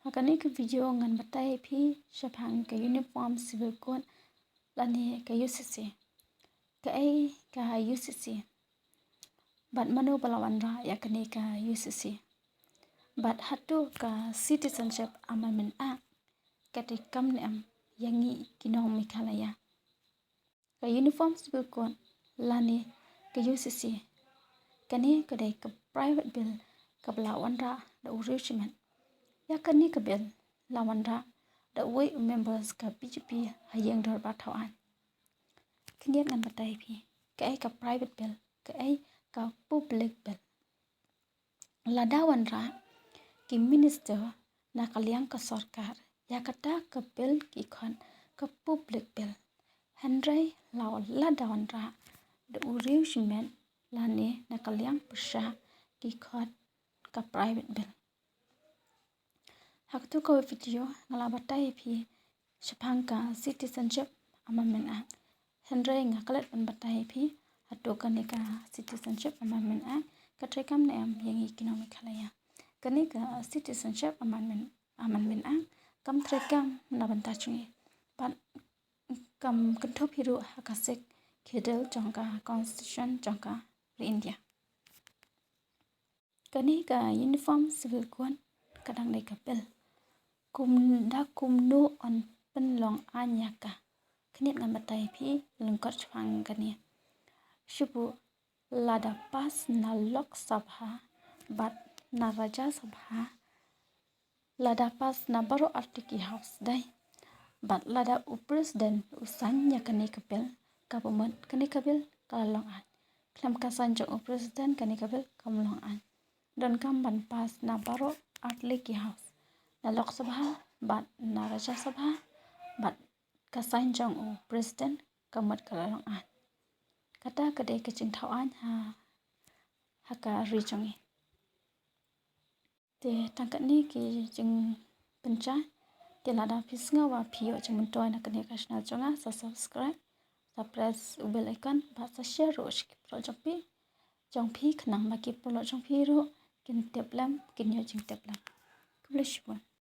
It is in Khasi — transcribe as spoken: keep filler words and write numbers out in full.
Ha kane ka video ngan batai phi shaphang ka Uniform Civil Code lane ka U C C. Kaei ka U C C? Bad mano ba la wanrah ïa kane ka U C C? Bad hato ka Citizenship Amendment Act ka treikam ne em ïa ngi ki nong Meghalaya? Ka Uniform Civil Code lane ka U C C, kane ka dei ka private bill kaba la wanrah da u riewshimet. Ïa kane ka bill la wanrah da uwei u members ka B J P ha ïing dorbar thaw aiñ. Khyndiat ngan batai phi kaei ka private bill, kaei ka public bill. Lada wanrah ki minister na ka liang ka sorkar ïa kata ka bill ki khot ka public bill. Hynrei lada wanrah da u riewshimet lane na ka liang pyrshah ki khot ka private bill. Ha kato ka video nga la batai phi shaphang ka Citizenship Amendment Act. Hynrei nga klet ban batai phi hato kane ka Citizenship Amendment Act ka treikam ne em ïa ngi ki nong Meghalaya. Kane ka Citizenship Amendment, Amendment Act kam treikam na bynta jong ngi bad kam kynthup hi ruh ha ka Sixth Schedule jong ka Constitution jong ka ri India. Kane ka Uniform Civil Code ka dang dei ka bill. Kum da kumno yn pynlong aiñ ïa ka? Khyndiat ngan batai phi lyngkot shaphang kane. Shu buh lada pass na Lok Sabha bad na Rajya Sabha, lada pass na baroh artylli ki house dei, bad lada u president u sign ïa kane ka bill, ka mut kane ka bill ka la long aiñ. Khlem ka sign jong u president kane ka bill kam long aiñ. Donkam ban pass na baroh artylli ki house, na Lok Sabha bad na Rajya Sabha, bad ka sign jong u president ka mut ka la long aiñ. Kata ka dei ka jingthaw aiñ ha, ha ka ri jong ngi. Te tang katne ki jingpynshai. Te lada phi sngew ba phi ïoh jingmyntoi na kane ka channel jong nga, sa subscribe, sa press u bell icon bad sa share ruh sha ki paralok jong phi, jong phi khnang ba ki paralok jong phi ruh kin tip lem, kin ïoh jingtip lem. Khublei shibun.